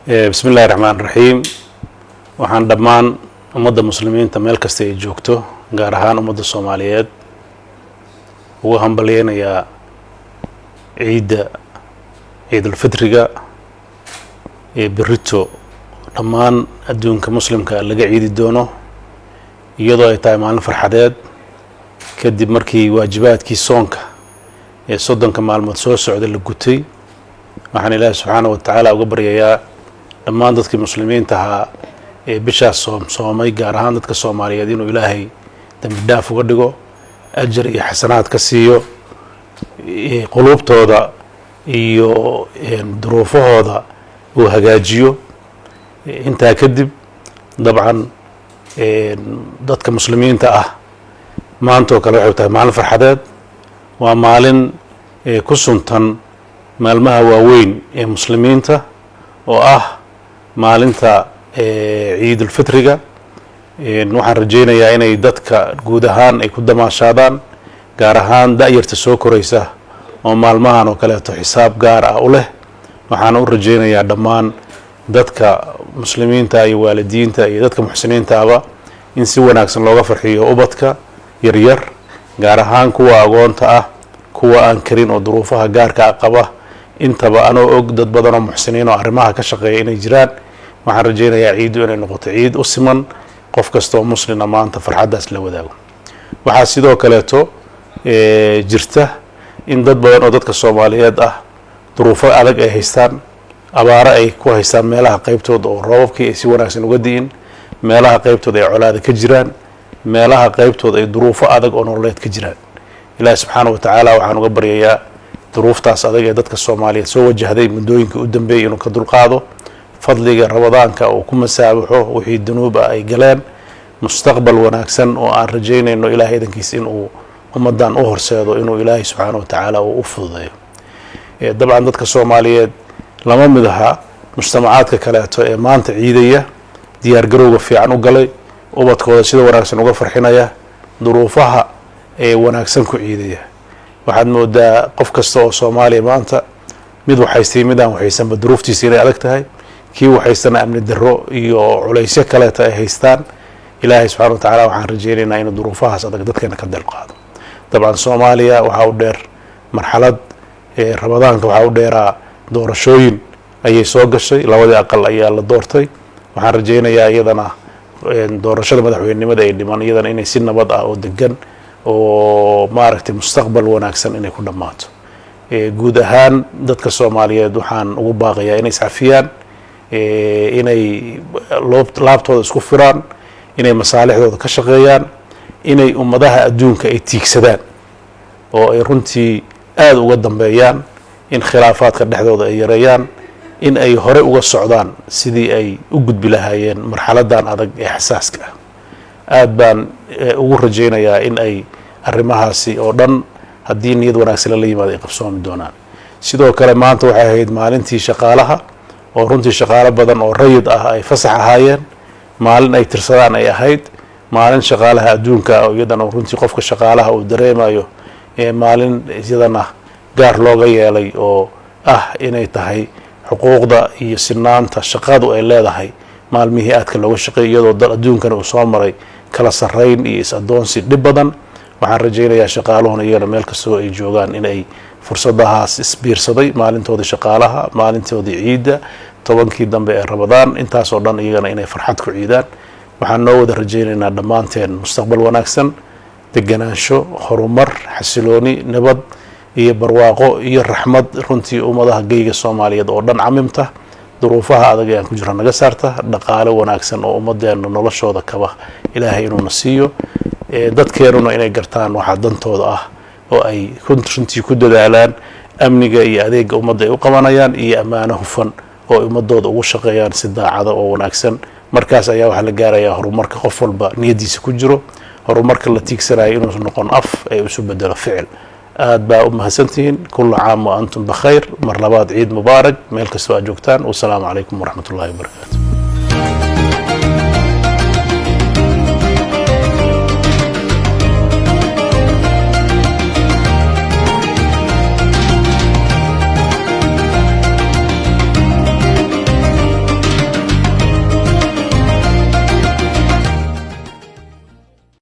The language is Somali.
Bismi Illahi Raxmaan Raxiim. Waxaan dhammaan ummadda Muslimiinta meel kasta ay joogto, gaar ahaan ummadda Soomaaliyeed, ugu hambalyeynayaa ciidda Ciidulfitriga ee berito dhammaan adduunka Muslimka laga ciidi doono, iyadoo ay tahay maalin farxadeed kadib markii waajibaadkii soonka ee 30-ka maalmood soo socda la gutay. Waxaan Ilaahi subxaana wa tacaala uga baryayaa dhammaan dadkii Muslimiinta ahaa ee bishaas soomay, gaar ahaan dadka Soomaaliyeed, inuu Ilaahay dembi dhaaf uga dhigo, ajar iyo xasanaad ka siiyo, quluubtooda iyo duruufahooda uu hagaajiyo. Intaa kadib, dabcan dadka Muslimiinta ah maanta oo kale waxay tahay maalin farxadeed. Waa maalin ku suntan maalmaha waaweyn ee Muslimiinta oo ah maalinta Ciidulfitriga. Waxaan rajaynayaa inay dadka guud ahaan ay ku damaashaadaan, gaar ahaan da'yarta soo koraysa oo maalmahan oo kaleeto xisaab gaar ah u leh. Waxaan u rajaynayaa dhammaan dadka Muslimiinta iyo waalidiinta iyo dadka muxsiniintaaba in si wanaagsan looga farxiyo ubadka yaryar, gaar ahaan kuwa agoonta ah, kuwa aan karin oo duruufaha gaarka ah qaba intaba. Anoo og dad badan oo muxsiniin oo arrimaha ka shaqeeya inay jiraan, waxaan rajaynayaa ciiddu inay noqoto ciid u siman qof kasta oo Muslina maanta farxaddaas la wadaago. Waxaa sidoo kaleeto jirta in dad badan oo dadka Soomaaliyeed ah duruufo adag ay haystaan, abaaro ay ku haystaan meelaha qaybtooda oo roobabkii ay si wanaagsan uga di'in, meelaha qaybtooda ay colaada ka jiraan, meelaha qaybtooda ay duruufo adag oo nololeed ka jiraan. Ilaahi subxaana wa tacaala waxaan uga baryayaa duruuftaas adag ee dadka Soomaaliyeed soo wajahday muddooyinka u dambeeyay inuu ka dulqaado, fadliga Ramadaanka uu ku masaabaxo wixii dunuub ah ay galeen, mustaqbal wanaagsan oo aan rajaynayno Ilahay idankiis in uu ummaddan u horseedo inuu Ilaahay subxaana wa tacaala uu u fududeeyo. Dabcan dadka Soomaaliyeed lama mid aha mujtamacaadka kaleeto ee maanta ciidaya, diyaar garowga fiican u galay, ubadkooda sida wanaagsan uga farxinaya, duruufaha ee wanaagsan ku ciidaya. Waxaad moodaa qof kasta oo Soomaaliya maanta, mid waxaystay, mid aan waxaysanba, duruuftiisa inay adag tahay, kii waxaystana amni darro iyo culaysyo kaleeto ay haystaan. Ilaahay subxana wa tacaala waxaan rajaynaynaa inuu duruufahaas adag dadkeena ka dulqaado. Dabcan Soomaaliya waxaa u dheer marxalad Ramadaanka, waxaa u dheeraa doorashooyin ayay soo gashay, labadii aqal ayaa la doortay. Waxaan rajaynayaa iyadana doorashada madaxweynenimada ay dhiman iyadana inay si nabad ah oo degan oo maaragtay mustaqbal wanaagsan inay ku dhammaato. Guud ahaan dadka Soomaaliyeed waxaan ugu baaqayaa inay iscafiyaan, inay laabtooda isku firaan, inay masaalixdooda ka shaqeeyaan, inay ummadaha adduunka ay tiigsadaan oo ay runtii aada uga dambeeyaan, in khilaafaadka dhexdooda ay yareeyaan, in ay hore uga socdaan sidii ay u gudbi lahaayeen marxaladan adag ee xasaaska ah. Aad baan ugu rajaynayaa in ay arrimahaasi oo dhan, haddii niyad wanaagsan lala yimaado, ay qabsoomi doonaan. Sidoo kale maanta waxay ahayd maalintii shaqaalaha, oo runtii shaqaalo badan oo rayid ah ay fasax ahaayeen, maalin ay tirsadaan ay ahayd, maalin shaqaalaha adduunka oo iyadana runtii qofka shaqaalaha uu dareemayo, maalin iyadana gaar looga yeelay oo ah inay tahay xuquuqda iyo sinaanta shaqadu ay leedahay, maalmihii aadka looga shaqeeyay, iyadoo dal adduunkana uu soo maray kala sarrayn iyo is-addoonsi dhib badan. Waxaan rajaynayaa shaqaaluhuna iyagana meel kastoo ay joogaan in ay fursadahaas isbiirsaday, maalintoodii shaqaalaha, maalintoodii ciidda, 10-kii dambe ee Ramadaan, intaasoo dhan iyagana inay farxad ku ciidaan. Waxaan noo wada rajaynaynaa dhammaanteen mustaqbal wanaagsan, deganaansho, horumar, xasilooni, nabad iyo barwaaqo iyo raxmad runtii ummadaha geyga Soomaaliyeed oo dhan camimta, duruufaha adag ee aan ku jira naga saarta, dhaqaale wanaagsan oo ummadeena noloshooda kaba Ilaahay inuuna siiyo, dadkeenuna inay gartaan waxaa dantooda ah oo ay runtii ku dadaalaan amniga iyo adeega ummadda ay u qabanayaan iyo ammaano hufan oo ay ummadooda ugu shaqeeyaan si daacada oo wanaagsan. Markaas ayaa waxaa la gaarayaa horumarka qof walba niyadiisa ku jiro, horumarka la tiigsanayo inuu noqon af ee isu bedelo ficil. Aad baa u mahadsantihiin. كل عام وأنتم بخير. Mar labaad ciid mubaarak meel kastoo aad joogtaan. Wasalaamu calaykum waraxmat ullahi wabarakaatu.